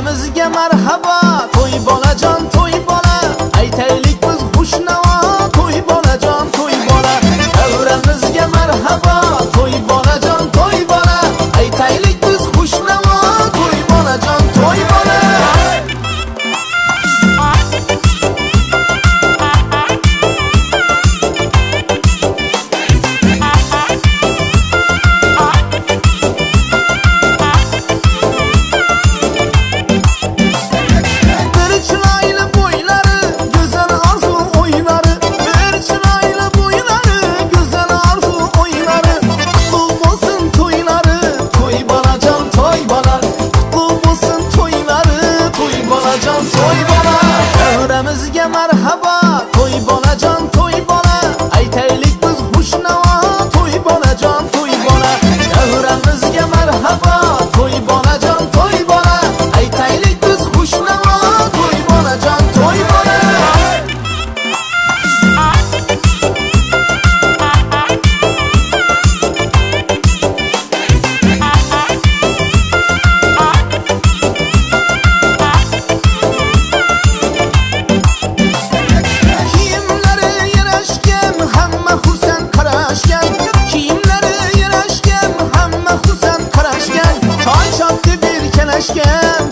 Davramizga marhabo, to'y bolajon, to'y bola. Aytaylik biz xushnavo, to'y bolajon, to'y bola. Davramizga marhabo, to'y bolajon, to'y bola. Aytaylik biz xushnavo, to'y bolajon, to'y bola. Davramizga marhabo, to'y bolajon, to'y bola. Aytaylik biz xushnavo, to'y bolajon, to'y bola. Davramizga marhabo, to'y bolajon, to'y bola. Aytaylik biz xushnavo, to'y bolajon, to'y bola.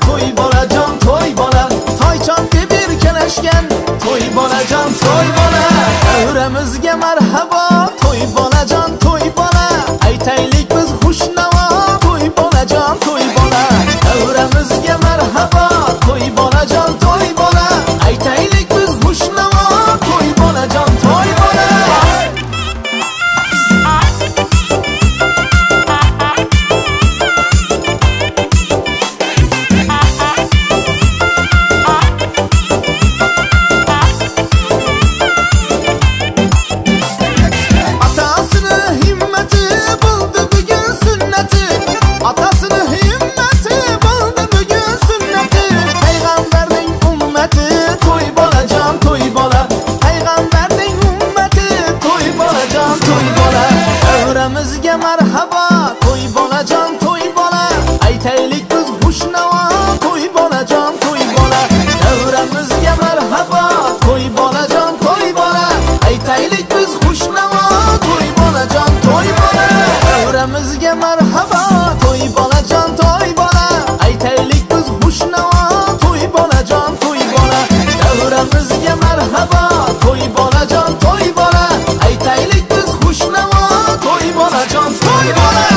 To'y bolajon, to'y bola. Toy chopdi bir kelashgan, to'y bolajon, to'y bola. Davramizga marhabo, to'y bolajon, to'y bola. Aytaylik biz xushnavo, to'y bolajon, to'y bola. Davramizga marhabo, to'y bolajon, to'y bola. Aytaylik biz xushnavo, to'y bolajon, to'y bola. Davramizga marhabo, to'y bolajon, to'y bola. Aytaylik biz xushnavo, to'y bolajon, to'y bola. Davramizga marhabo, to'y bolajon, to'y bola. Aytaylik biz xushnavo, to'y bolajon, to'y bola. Davramizga marhabo, to'y bolajon, to'y bola. Aytaylik biz xushnavo, to'y bolajon, to'y bola. Davramizga marhabo, to'y bolajon, to'y bola. Aytaylik biz xushnavo, to'y bolajon, to'y bola.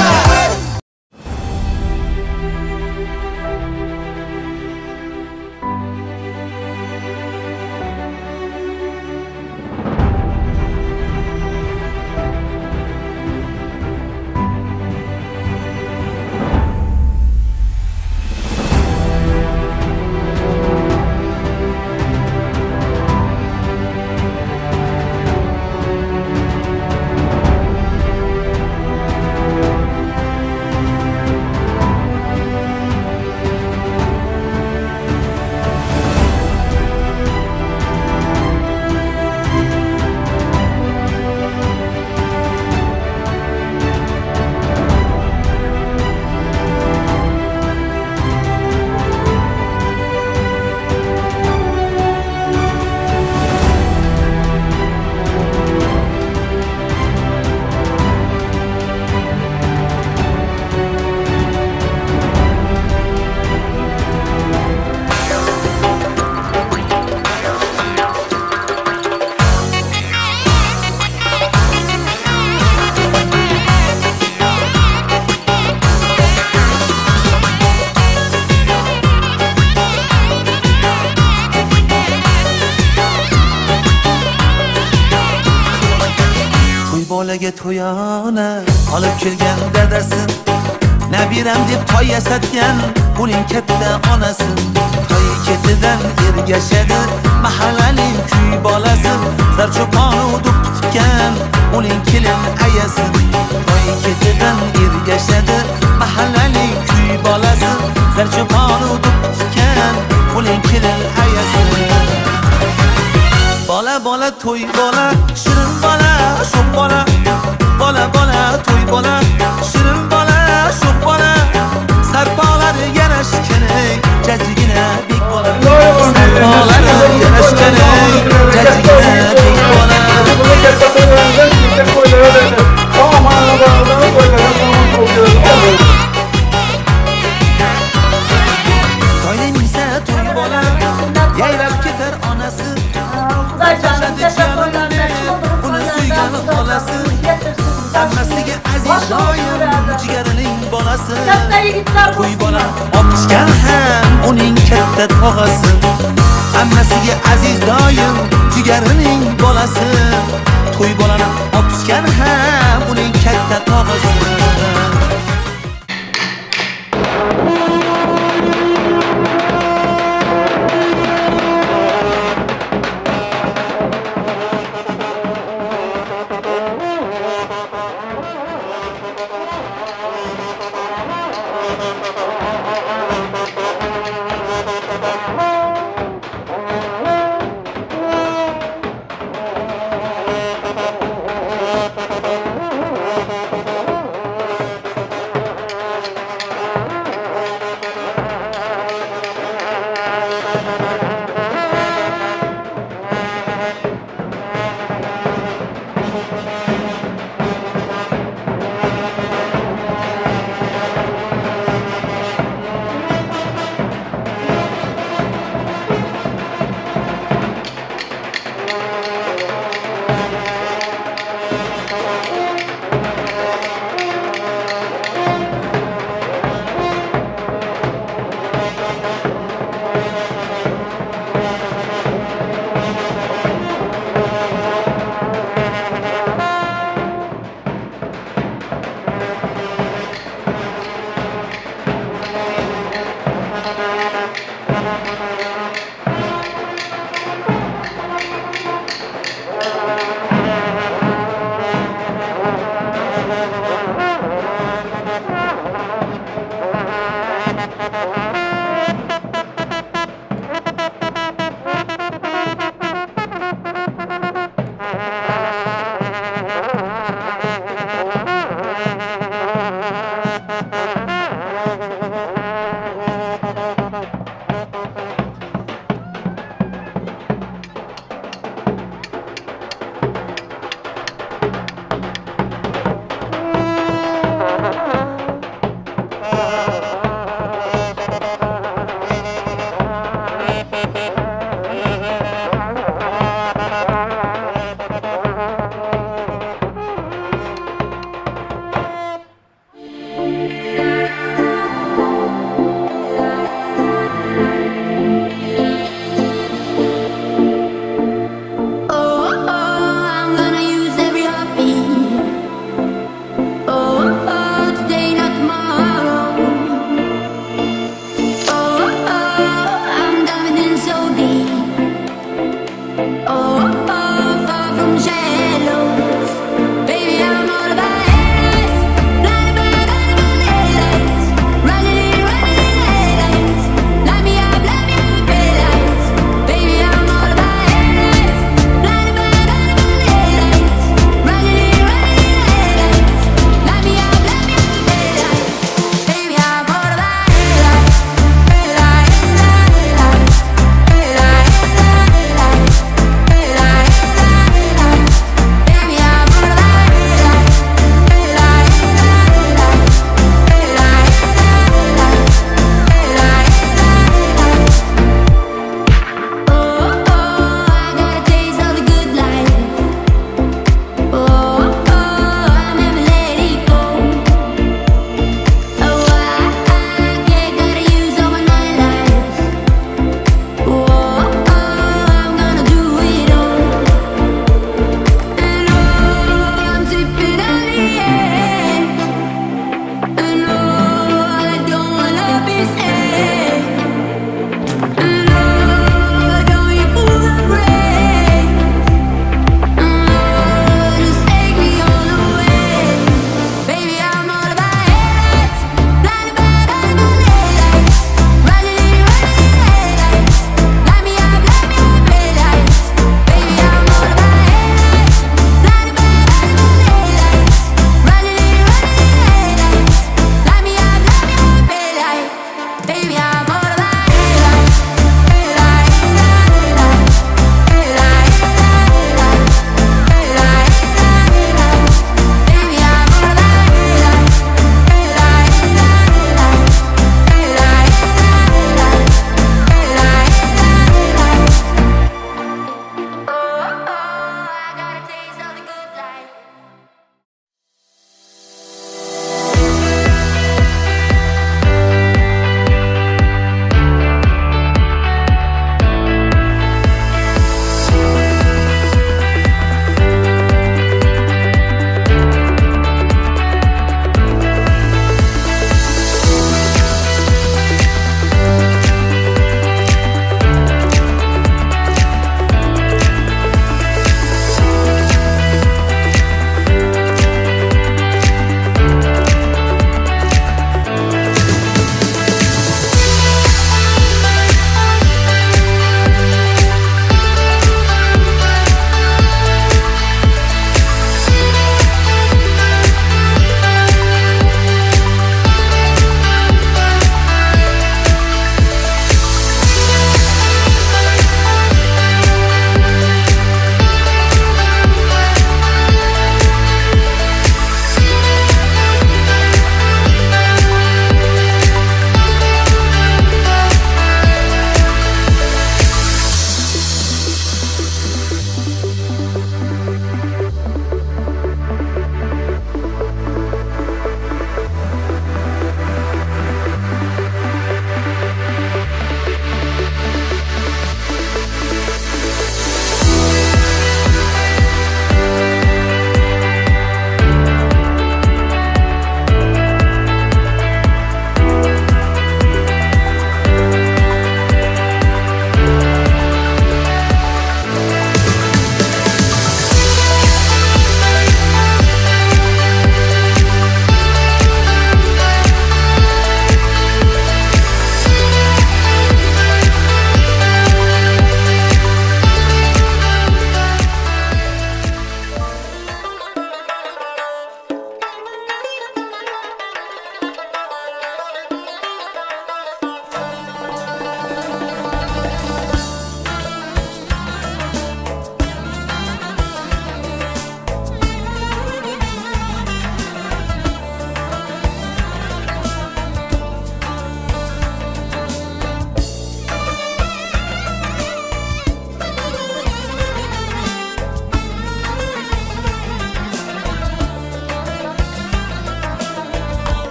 Bolaga to'yona olib kelgan dadasi, nabiram deb toy yasatgan uning katta onasi. Toy ketidan ergashadi mahallaning kuy bolasi, zarchopon do'ppi tikkan uning kelin ayasi. Toy ketidan ergashadi mahallaning kuy bolasi, zarchopon do'ppi tikkan uning kelin ayasi. Bola bola to'y bola, shirin bola, sho'x bola. Bola bola to'y bola, shirin bola, sho'x bola. Sarpolari yana yarashgan ey, jajjigina bek bola. Sarpolari yarashgan ey, jajjigina bek bola. Toyni minsa to'y bola, yayrab ketar onasi. Uni suygan xolasi, hammasiga aziz doim jigarining bolasi. To'y bola opishgan ham uning katta tog'asi. Hammasiga aziz doim jigarining bolasi. To'y bolani opishgan ham uning katta tog'asi.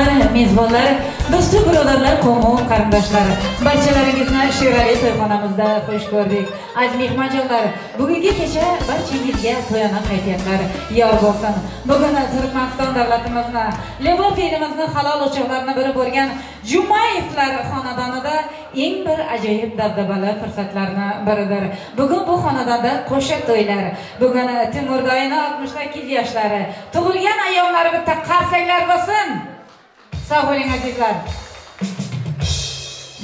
Mehmonlar, mezbonlar, do'stu birodarlar, qo'mi qarindoshlar, barchalaringizni Sherali to'yxonamizda xush ko'rdik. Aziz mehmonjonlar, bugungi kecha barchangizga to'yona kayfiyatlar yor bo'lsin. Bugun Turkmaniston davlatimizni, Lebof elimizni halol o'choqlarini biri bo'lgan Jumayevlar xonadonida eng bir ajoyib dabdabali fursatlarni biridir. Bugun bu xonadonda qo'sha to'ylar. Bugun Timur doyini 68 yoshlari, tug'ilgan ayyomlari bitta qarsaklar bo'lsin. Sog' bo'ling azizlar.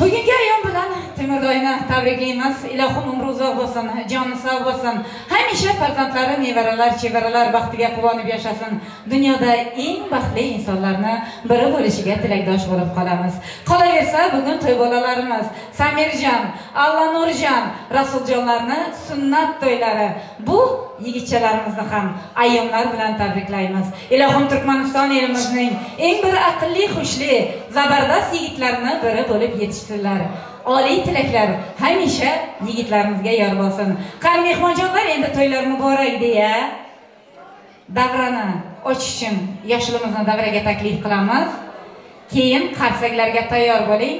Bugungi ayyom bilan Timur doyini tabriklaymiz. Ilohim umri uzoq bo'lsin, joni sog' bo'lsin. Hamisha farzandlari, nevaralar, chevaralar baxtiga quvonib yashasin. Dunyoda eng baxtli insonlarni biri bo'lishiga tilakdosh bo'lib qolamiz. Qolaversa, bugun to'y bolalarimiz Samirjon, Allanurjon, Rasuljonlarni sunnat to'ylari. Bu yigitchalarimizni ham ayyomlar bilan tabriklaymiz. Ilohim Turkmaniston elimizning eng bir aqlli, xushli, zabardast yigitlarini biri bo'lib yetishsinlar. Oliy tilaklar hamisha yigitlarimizga yor bo'lsin. Qani mehmonjonlar, endi to'ylar muborak deya davrani ochish uchun yoshlarimizni davraga taklif qilamiz. Keyin qarsaklarga tayyor bo'ling.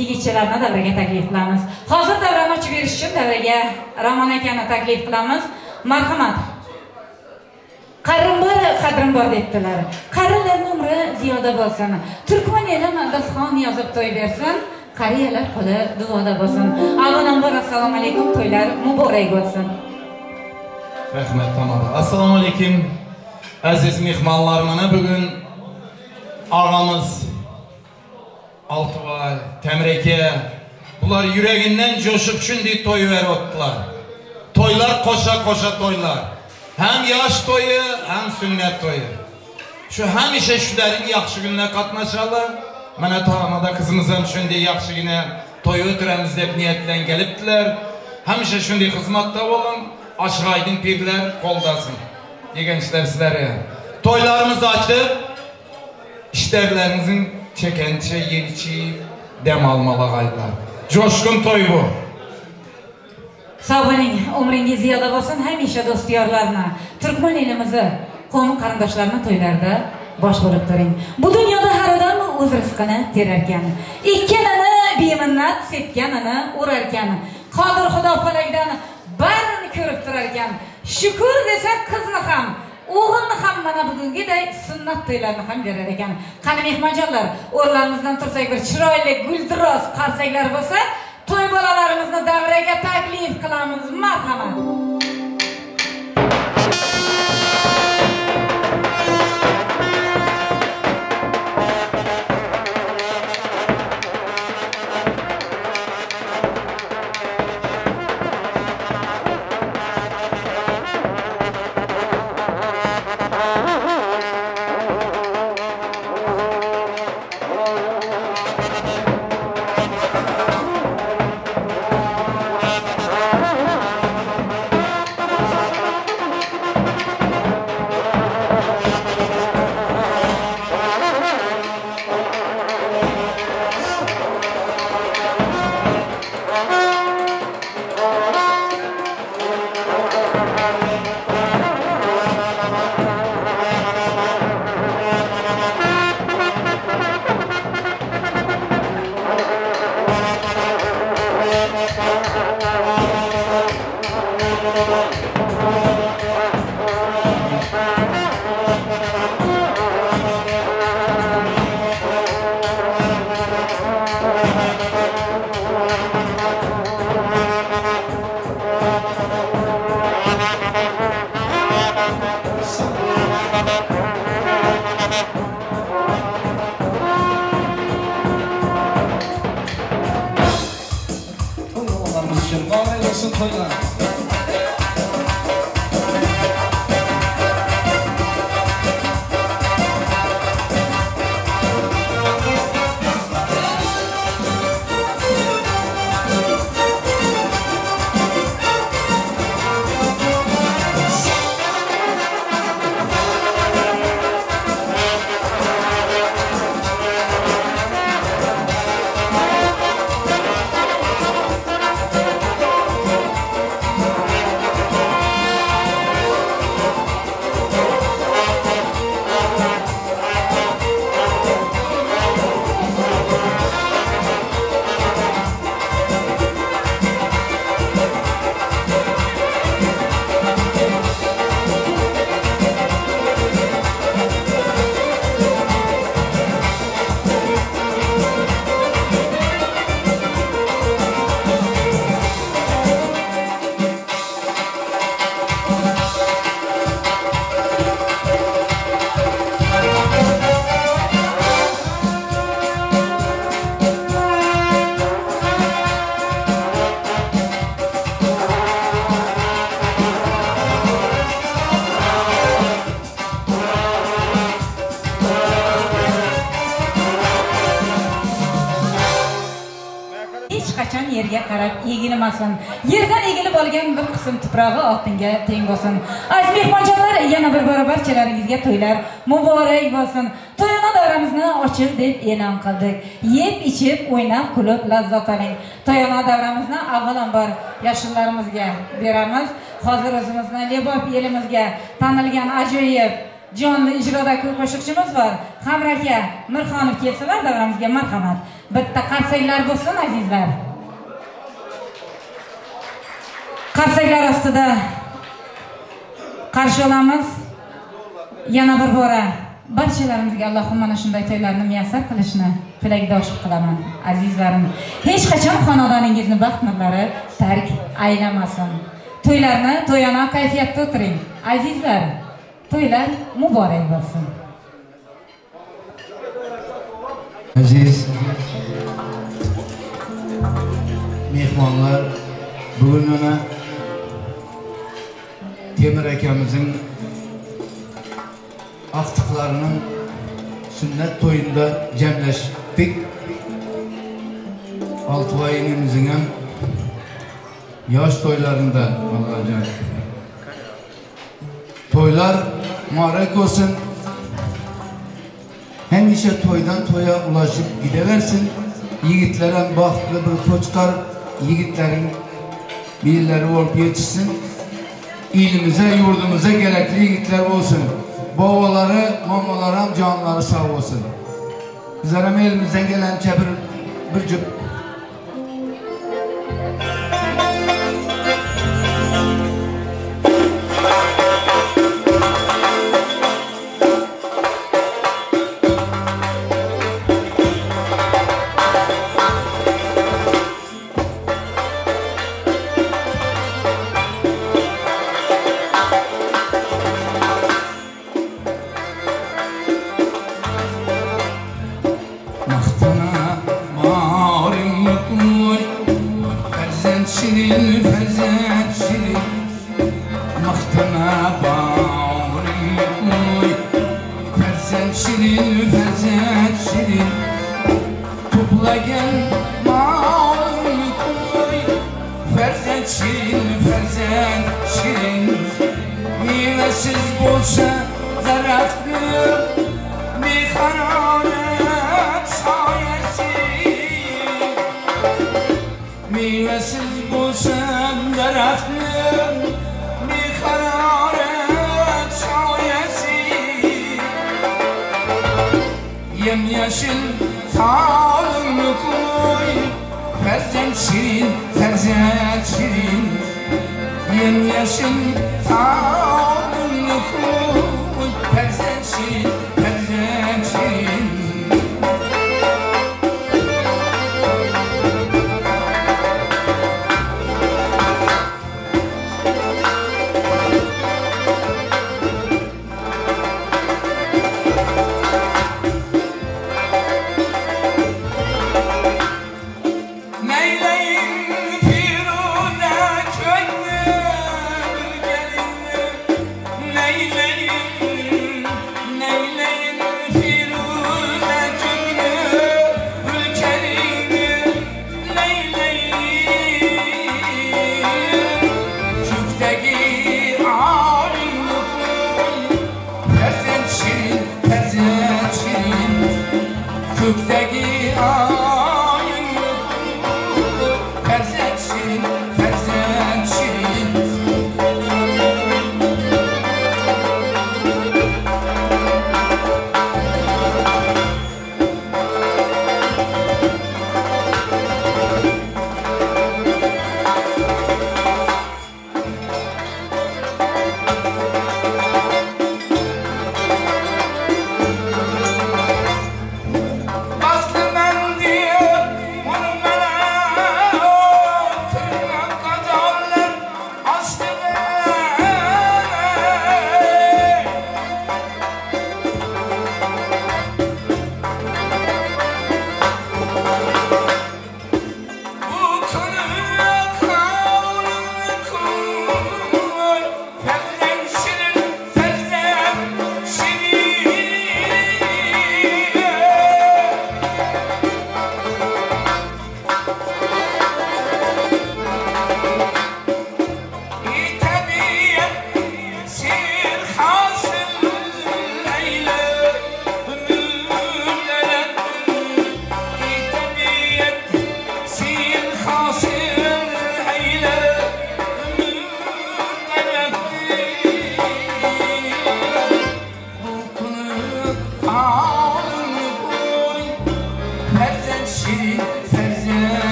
Yigitchalarni davraga taklif qilamiz. Hozir davrani ochib berish uchun davraga Ramon akani taklif qilamiz. Marhamat. Qarim bor, qadrim bor debdilar. Qarilarning umri ziyoda bo'lsin. Turkman elim dasxon yozib to'y bersin. Qariyalar qo'li duoda bo'lsin. Avvalambor assalomu alaykum, to'ylar muborak bo'lsin. Rahmat tamam. Assalomu alaykum aziz mehmonlar. Mana bugun og'amiz Altıbay, Temir aka, bular yuraginden coşup shunday to'y beryaptilar. To'ylar qo'sha-qo'sha to'ylar. Ham yosh to'yi, ham sunnat to'yi. Shu hamisha shularning yaxshi kunlar qatnashadi. Mana tamada qizimiz ham shunday yaxshigina to'y o'tiramiz deb niyatlan kelibdilar. Hamisha shunday xizmatda bo'ling. Oshig'aydin pirlar qo'ldasin degan ishlar sizlarga. To'ylarimiz ochib, ishlaringizning chekancha yeb ichib dam olmalag'aylar. Jo'shqin to'y bu. Sog' bo'ling, umringiz ziyoda bo'lsin. Hamisha do'st yorlarni, Turkman elimizni, qo'mi qarindoshlarini to'ylarda bosh bo'lib turing. Bu dunyoda har odam o'z rizqini terarkan. Ekkanini beminnat, sepganini o'rarkan. Qodir Xudo falakdan barini ko'rib turarkan. Shukr desa qizni ham, o'g'ilni ham mana bugungiday sunnat to'ylarini ham berar ekan. Qani mehmonjonlar, o'rnlarimizdan tursak bir chiroyli guldiroz qarsaklar bo'lsa, to'y bolalarimizni davraga taklif qilamiz. Marhamat. yerga qarab egilmasin. Yerdan egilib olgan bir qism tuprog'i oltinga teng bo'lsin. Aziz mehmonjonlar, yana bir bora barchalaringizga to'ylar muborak bo'lsin. To'yona davramizni ochiq deb e'lon qildik. Yeb, ichib, o'ynab, kulib lazzat oling. To'yona davramizni avvalambor yoshillarimizga beramiz. Hozir o'zimizni Lebob elimizga tanilgan ajoyib jonli ijrodagi qo'shiqchimiz bor. Hamraka Mirxonov kelsalar davramizga marhamat. Bitta qarsaklar bo'lsin azizlar. Qarsaklar ostida qarshi olamiz. Yana bir bora barchalarimizga Allohim mana shunday to'ylarni muyassar qilishini tilakdoshlik qilaman azizlarim. Hech qachon xonadoningizni baxt nurlari tark aylamasin. To'ylarni to'yona kayfiyatda o'tiring azizlar. To'ylar muborak bo'lsin. Aziz mehmonlar, bugun mana Temir akamizning aqtiqlarining sunnat to'yida jamlashdik. Oltivoy inimizning ham yosh to'ylarida Allohjon. To'ylar muborak olsun. Hemişe toydan toya ulaşıp gideversin. Yiğitlere baxtli bir qo'chqor, yigitlerin birileri olup yetişsin. İlimize, yurdumuza gerekli yiğitler olsun. Babaları, mamaları ham canları sağ olsun. Bizler hem elimizden gelen bir cüp Neyleyim Firune könlüm gelinli.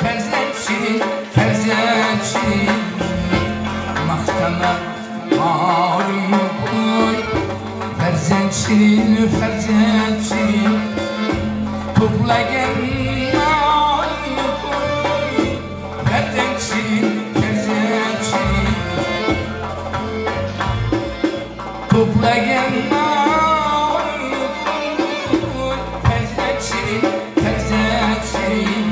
Farzand shirin, farzand shirin. Maqtama molingni qo'y, farzand shirin, farzand shirin. To'plagan molingni qo'y, farzand shirin, farzand shirin. To'plagan molingni qo'y, farzand shirin, farzand shirin.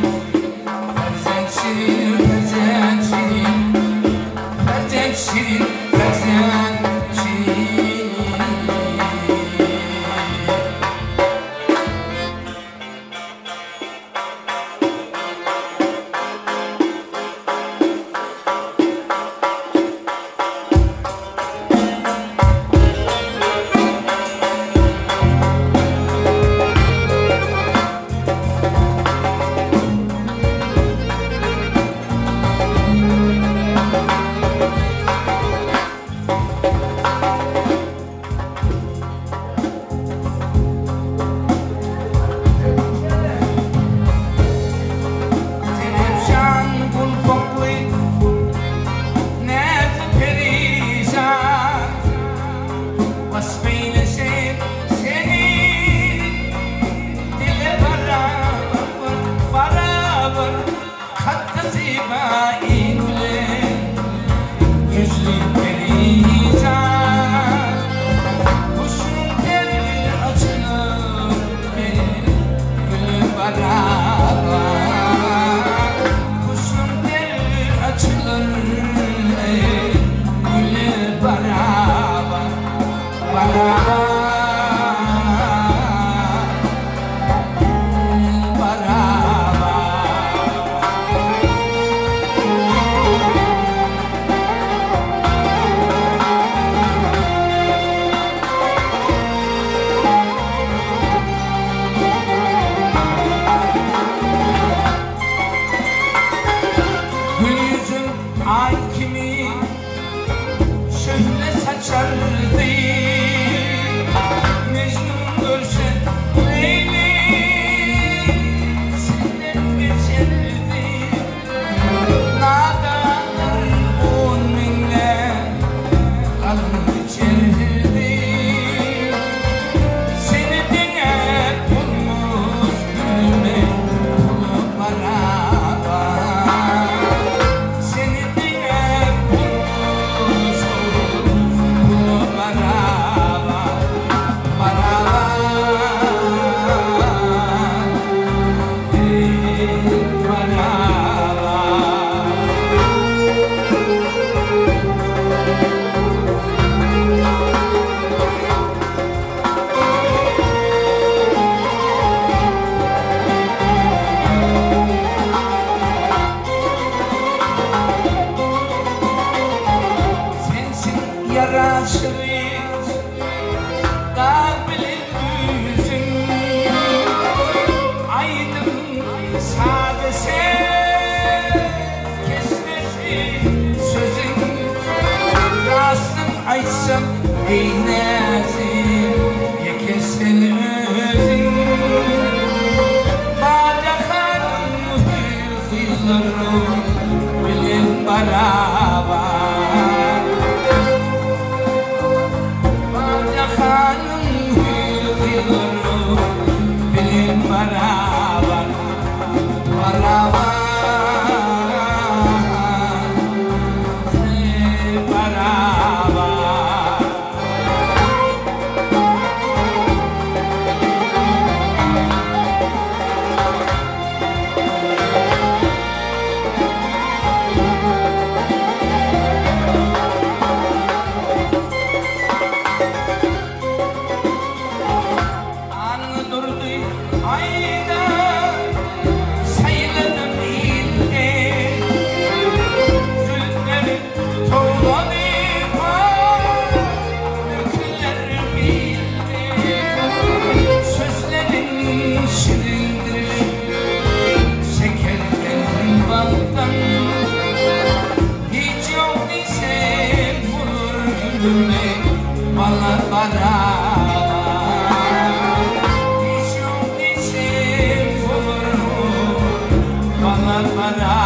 Farzand shirin, farzand shirin. Farzand shirin, farzand shirin. Bye.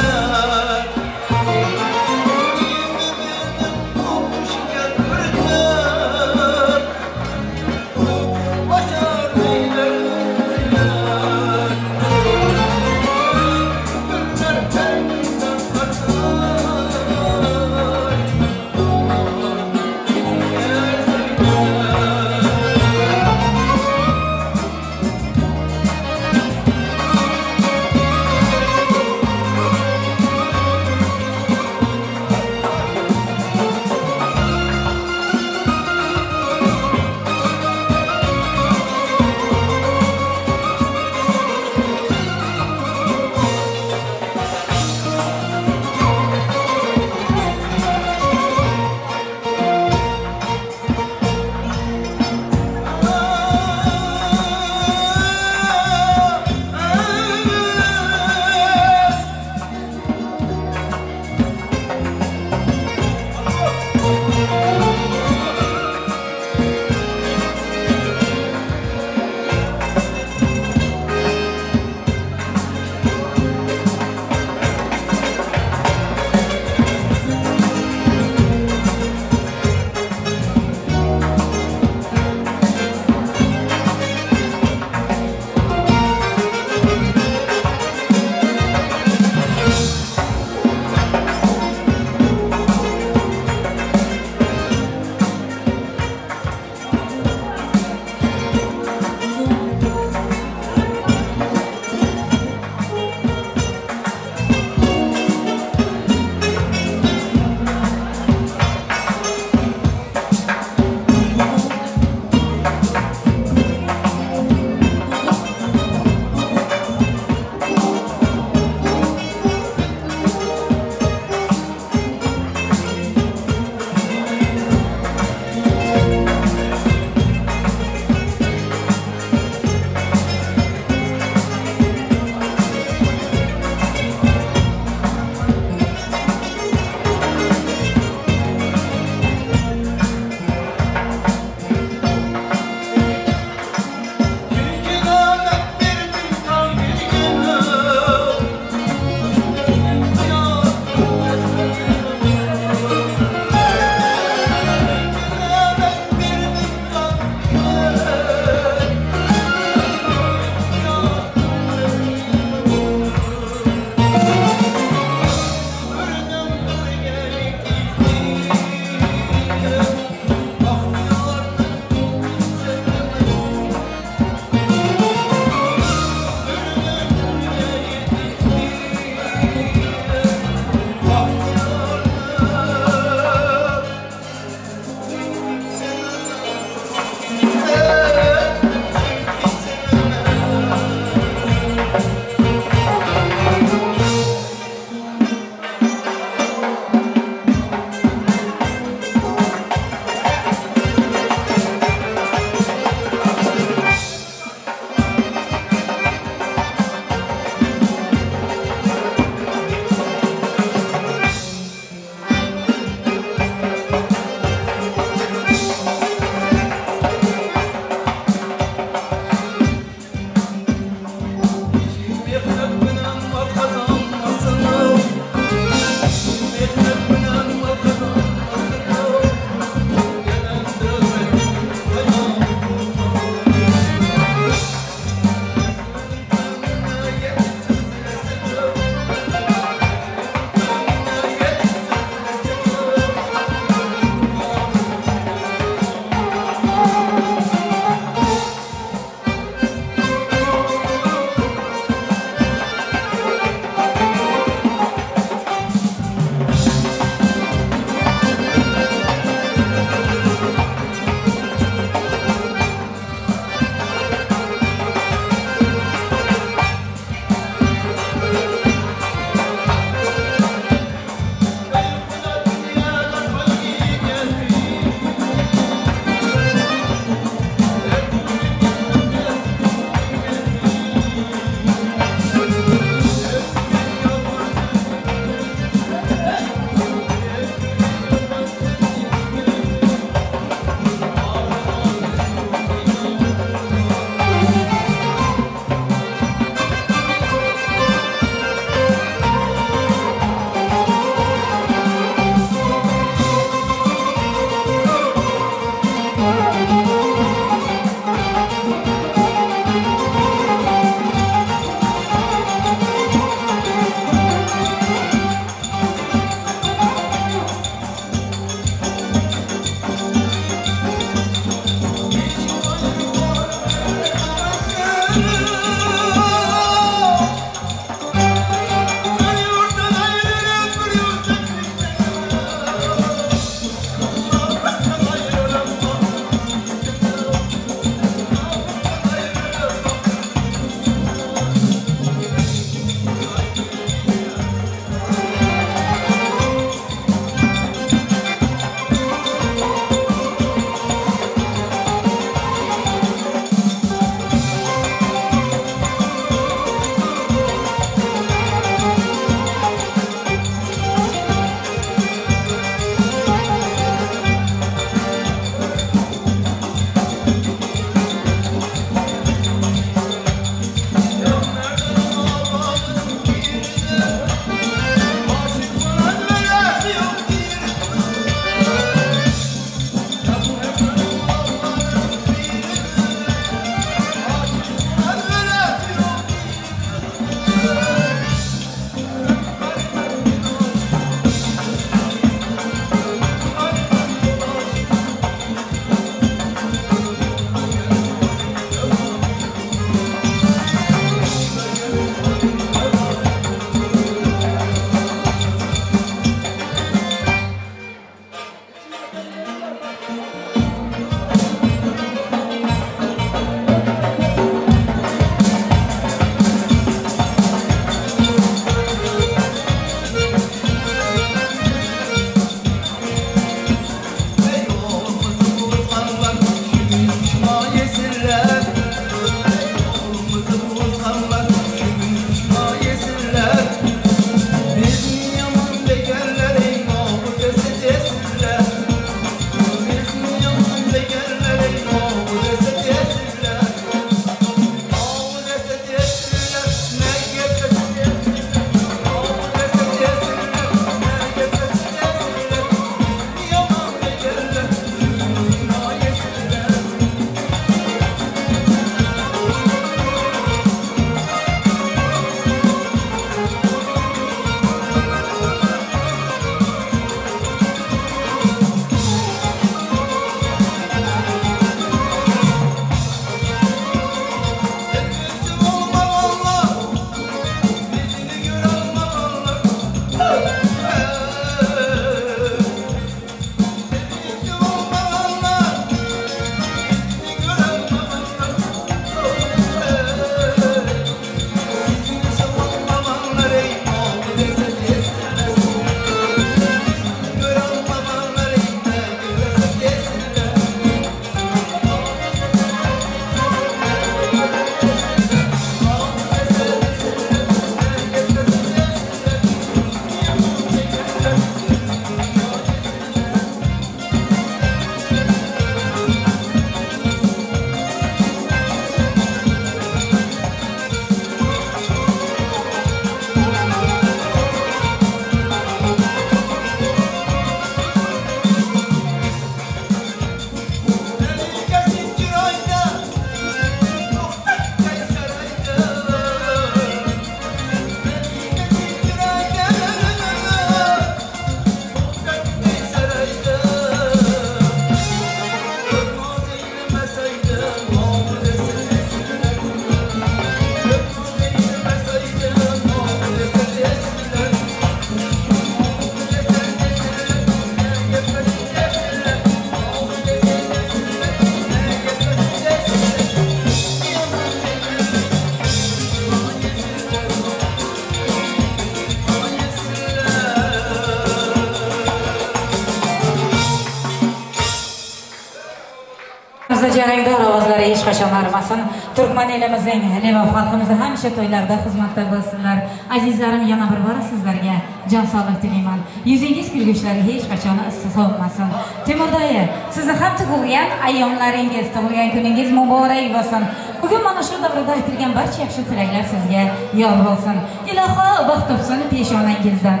Narangdor ovozlari hech qachon arimasin. Turkman elimizning Levof xalqimizni hamisha to'ylarda xizmatda bo'lsinlar. Azizlarim, yana bir bora sizlarga jon sog'lik tilayman. Yuzingiz kulgichlari hech qachon sovimasin. Temur doyi, sizni ham tug'ilgan ayyomlaringiz, tug'ilgan kuningiz muborak bo'lsin. Bugun mana shu davrada aytilgan barcha yaxshi tilaklar sizga yor bo'lsin. Iloho baxt topsin peshonangizdan.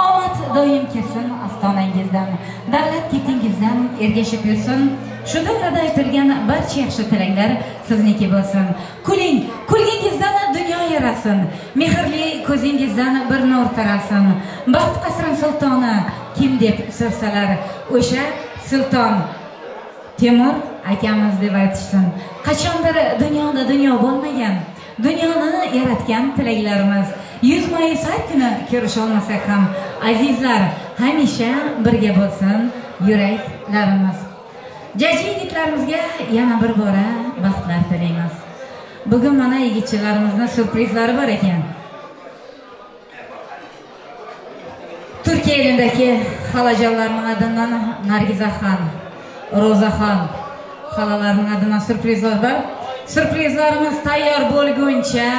Omad doim kelsin ostonangizdan. Davlat ketingizdan ergashib yursin. Shu davrada aytilgan barcha yaxshi tilaklar sizniki bo'lsin. Kuling, kulgingizdan dunyo yarasin. Mehrli ko'zingizdan bir nur tarasin. Baxt qasrin sultoni kim deb so'rsalar, o'sha sulton Temur akamiz deb aytishsin. Qachondir dunyoda dunyo bo'lmagan, dunyoni yaratgan tilaklarimiz. Yuzma-yuz har kuni ko'risha olmasak ham, azizlar, hamisha birga bo'lsin yuraklarimiz. Jaji yigitlarimizga yana bir bora baxtlar tilaymiz. Bugun mana yigitchilarimizning syurprizlari bor ekan. Turkiya elindagi xalajonlarning adından Nargizaxon, Ro'zaxon xalalarning adından syurprizlar bor. Syurprizlarimiz tayyor bo'lguncha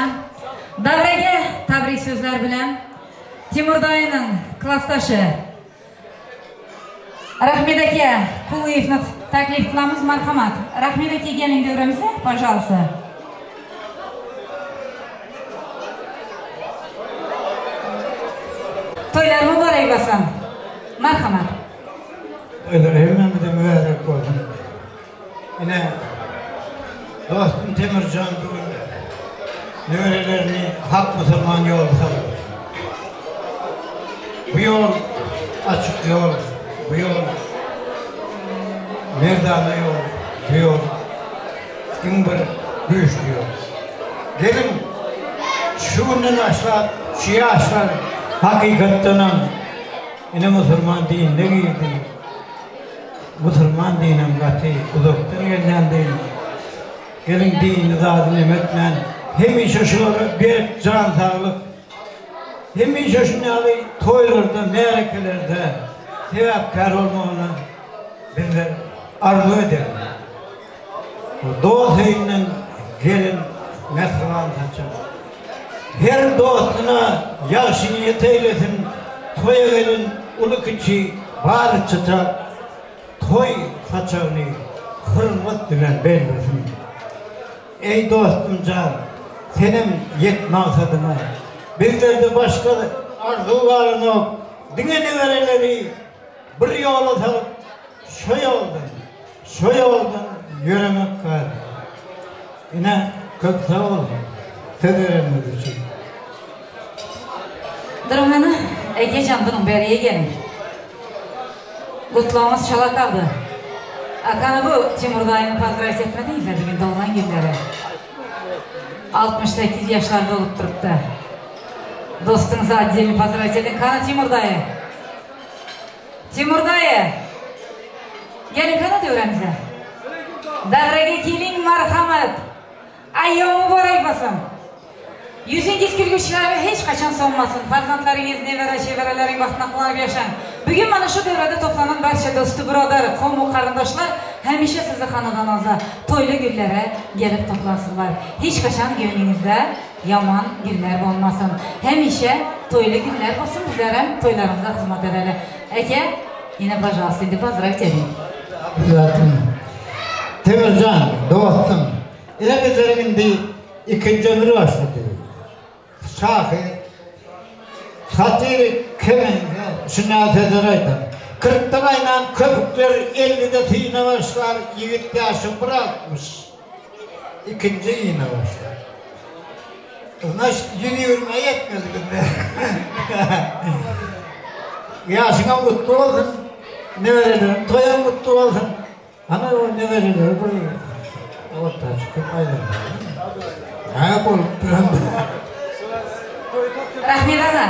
davraga tabrik so'zlar bilan Temur doyining klassdoshi Rahmet aka Quliyevni taklif qilamiz, marhamat. Rahmet aka, keling davramizga, пожалуйста. To'ylar muborak bo'lsin. Marhamat. To'ylar hemmamiz muborak bo'lsin. Yine dostum Temircan bugün nevarelerini hak Müslüman yol salıyor. Bu yol açık yol, bu yol merdane yol, bu yol in bir güçlü yol. Gelin şu günden aşağı, şu yaşlar hakikatten yine Müslüman dinine girdi. Müslüman dinem katı, uzaktan gelen değil. Gelin dini zatını emetmen, hemişe şulara bir can sağlık, hemişe şunları toylarda, merekelerde sebepkar olmağını bizler arzu edelim. Dost eyinden gelin mesran saçar. Her dostuna yaxşı niyet eylesin, toya gelin ulu kiçi bar çıtar, toy saçağını hürmet bilen bellesin. Ey dostum can, senin yet maksadına, bizlerde başka arzu varını, dine nevereleri bir yola salıp, şu yoldan yürümek kar. Yine köp sağ olun, söz verenler için. Durun Egecan, bunun beriye gelin. Kutlağımız çala kaldı. Akanı bu Timur dayını pazarı etmediniz ya bugün doğulan günleri. 68 yaşlarda olup duruptu. Dostunuza acele pazarı edin. Kana Timur dayı. Timur dayı. Gelin kana diyor bize. Davraga keling, marhamat. Ayyom muborak bo'lsin. Yuzingiz kulgichlari hech qachon so'nmasin. Farzandlaringiz, nevara, chevaralaring baxtini quvonib yashang. Bugun mana shu davrada to'planan barcha do'sti, birodar, qavm va qarindoshlar hamisha sizni xonadoningizga to'yli kunlara kelib to'plansinlar. Hech qachon ko'nglingizda yomon kunlar bo'lmasin. Hamisha to'yli kunlar bo'lsin, bizlar ham to'ylarimizga xizmat edeli. Aka, yine пожалуйста, endi поздравьте. Zaten Temircan, dostum, ile bizlerin bir ikinci ömrü başladı. Şahı, satiri kemenge, şuna sözler 40'tan aynan köpükler 50'de sıyına başlar, yiğit yaşın bırakmış. İkinci iğne başlar. Значит, 120'ye yetmedi bizde. Yaşına mutlu olsun, ne verelim, toya mutlu olsun. Ana o ne verilir buraya? Orta çıkıp ayrılır. Ne bulup duran? Rahmet ana,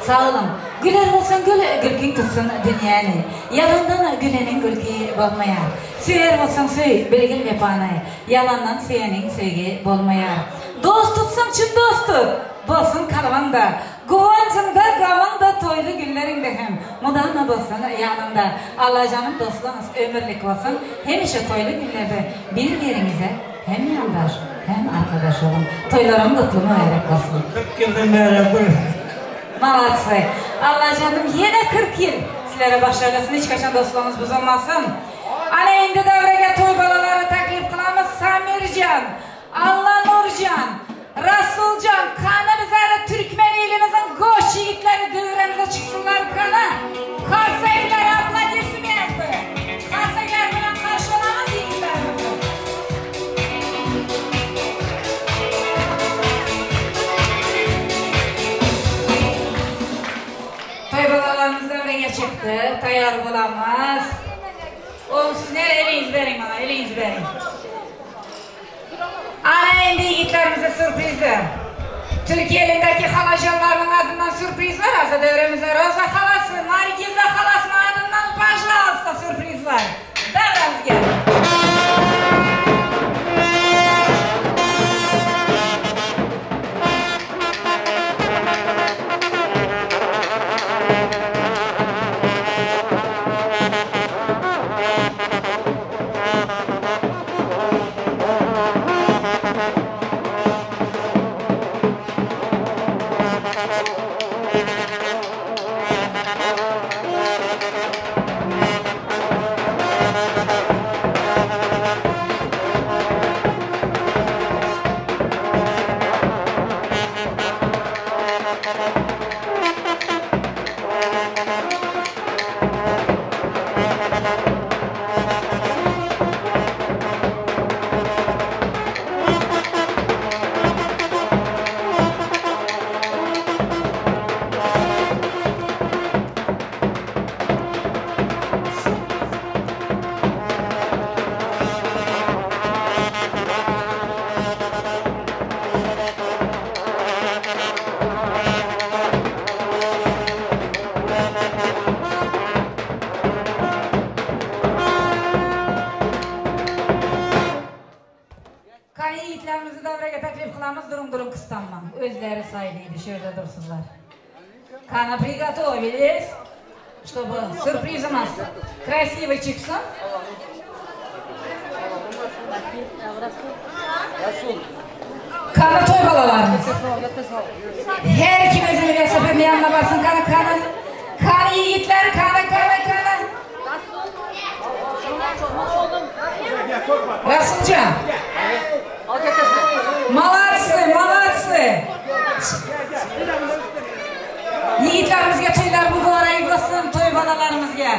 sağ olun. Güler olsun gül, gülgün tutsun dünyanı. Yalandan gülenin gülki bolmayar. Söyer olsun söy, bilgil vefanı. Yalandan söyenin söygü bolmayar. Dost tutsun çın dost tut, bolsun kalbanda. Guvanç Şatlığında, gamında, toylu günlerinde hem mudama bolsun yanında. Allacanım dostluğunuz ömürlük olsun. Hemişe toylu günlerde bir-birinize hem yandaş hem arkadaş olun. Toylarım kutlu mübarek olsun. 40 yıldan beri buyurun. Молодцы. Allacanım yine 40 yıl sizlere başarılısın. Hiç kaçan dostluğunuz bozulmasın. Ana endi davraga toy balaları taklif qilamiz. Samircan, Allanurcan, Rasulcan, qani bizlarni Türkmen elimizin go'sh yigitlari davramize chiqsinlar qani. Qarsaklar, аплодисменты. Qarsaklar bilan qarshi olamiz yigitlarimizni. Toy balalarimiz davraga chiqdi, tayyor bo'lamiz. Oğlum siz nereye eliniz verin bana, eliniz verin. Ana endi yigitlarimize sürprizi. Türkiye elindeki halacanlarının adından sürpriz var. Azza devremizde Roza halası, Nargiza halasının adından пожалуйста sürpriz var. Davramiz geldi. Şöyle dursunlar. Kana приготовились, чтобы сюрприз у нас красивый çıksın. Kana toy balalarımız. Her kim özünü velosipedin yanına barsın. Kana kana. Kana yiğitler, kana kana kana. Rasulcan. Молодцы, молодцы. Yigitlarimizga to'ylar muborak bo'lsin, to'y bolalarimizga.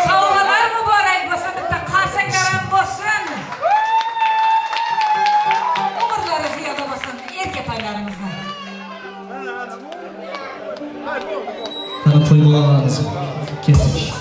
Sovg'alar muborak bo'lsin, bitta qarsaklar ham bo'lsin. Umrlari ziyoda bo'lsin erkatoylarimizni. Qani to'y bolalarimiz ketdik.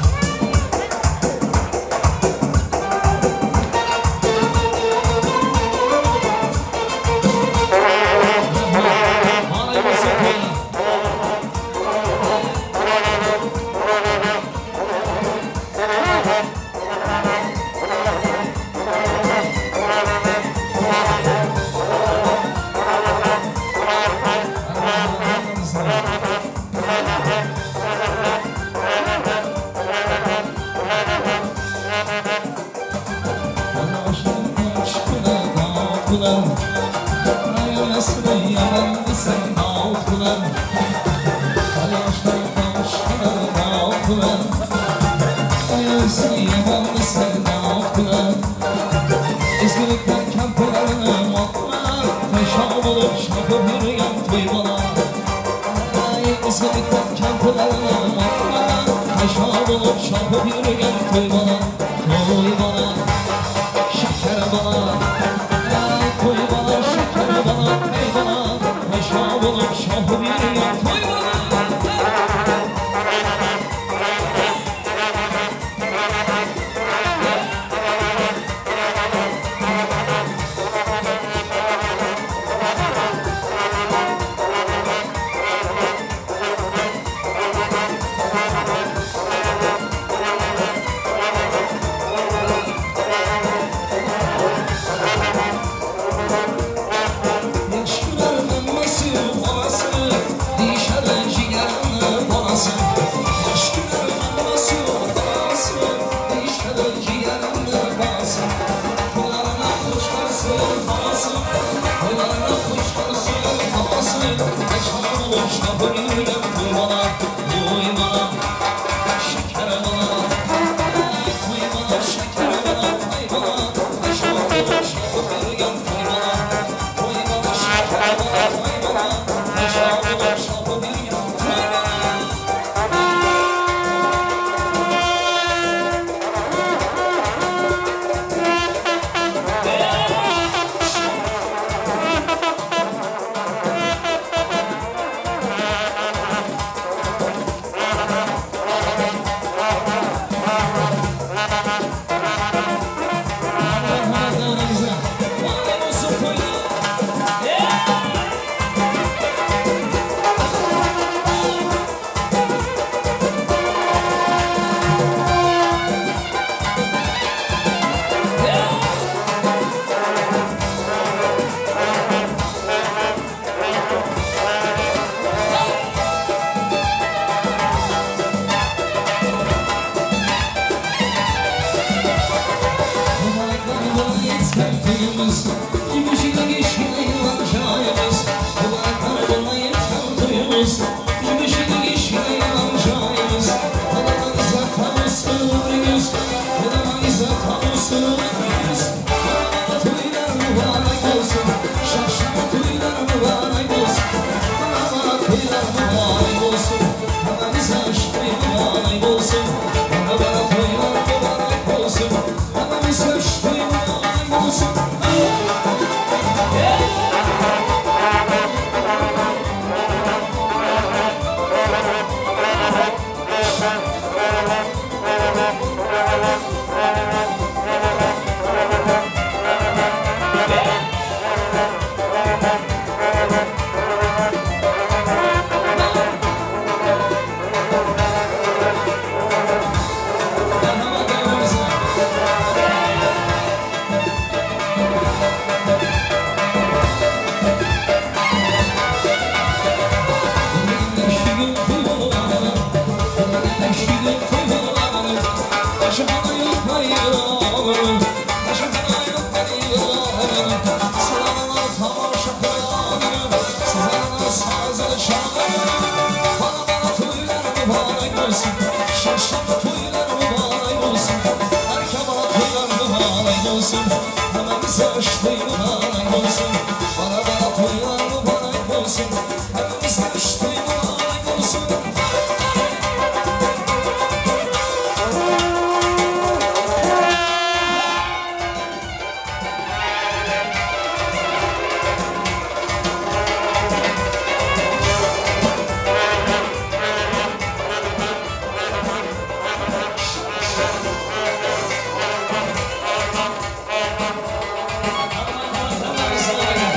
Bye.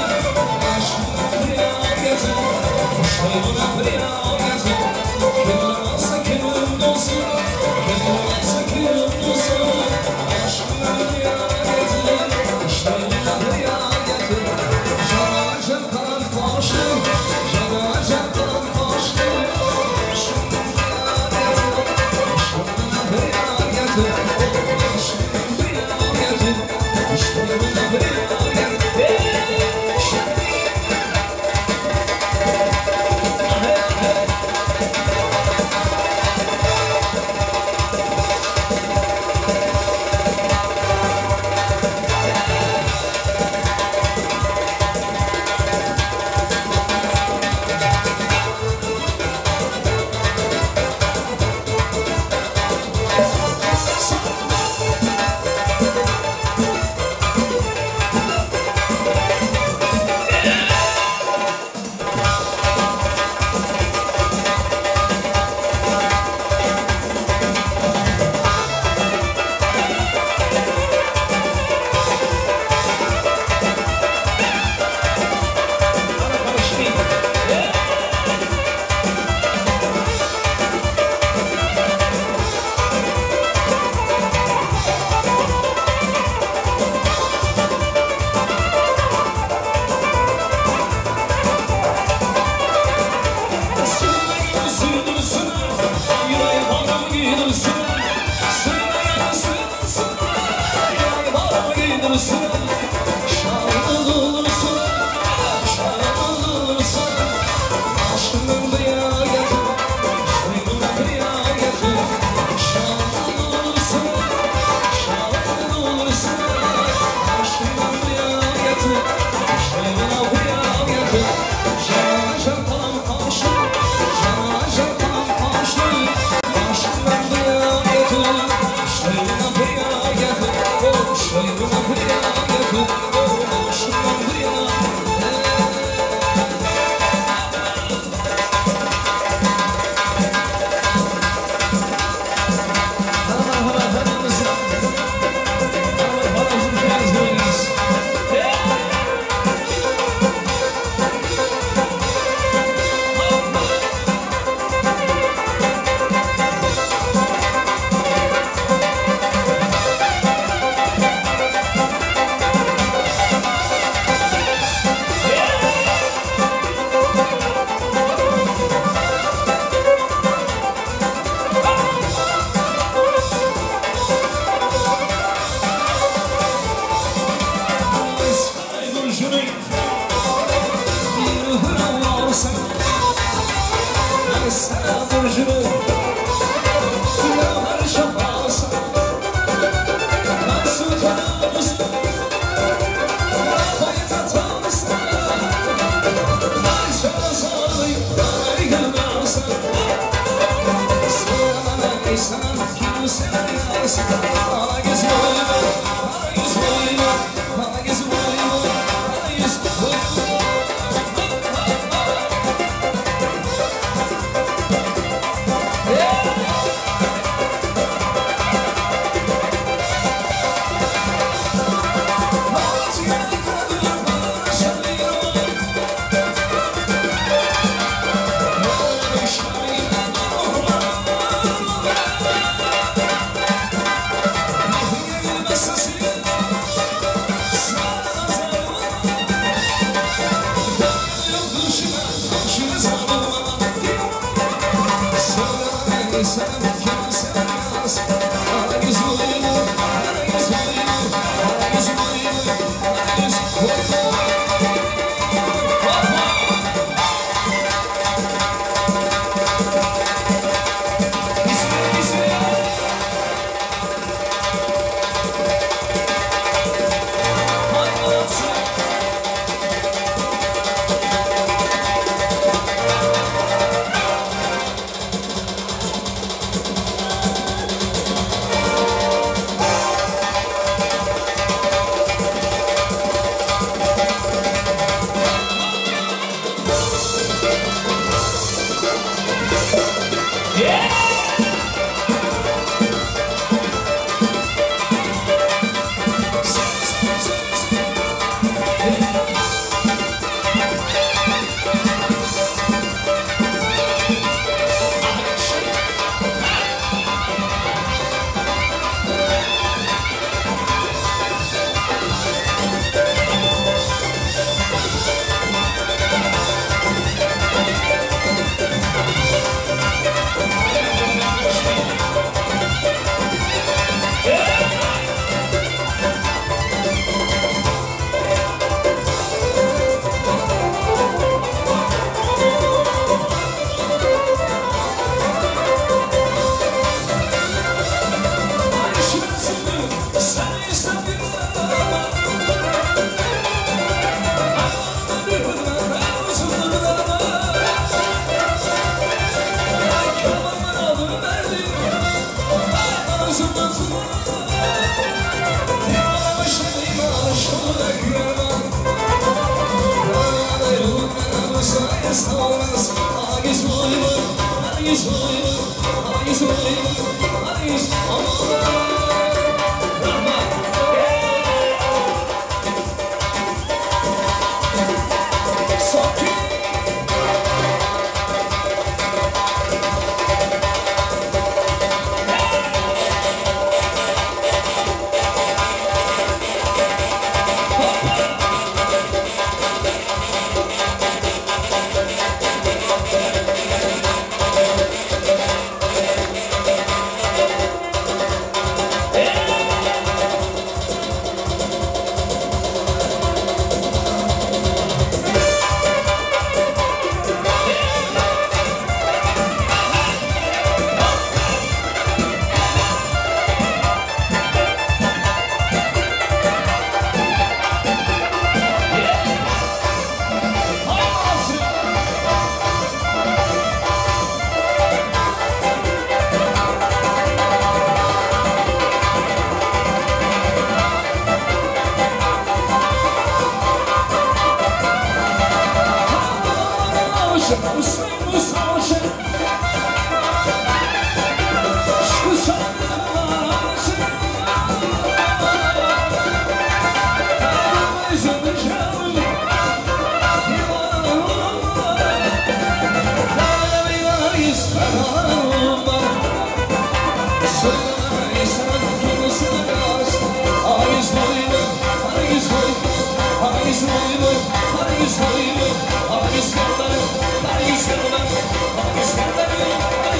Getir.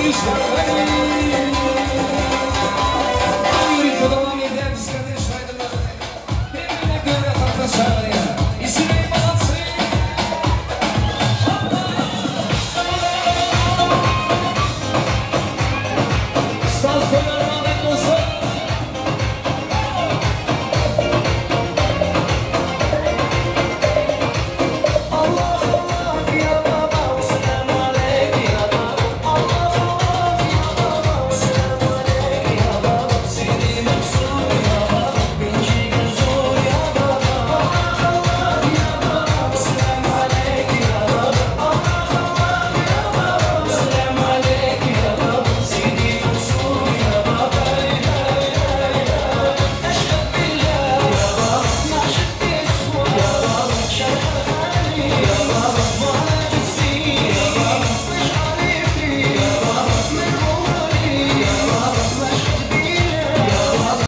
Hangi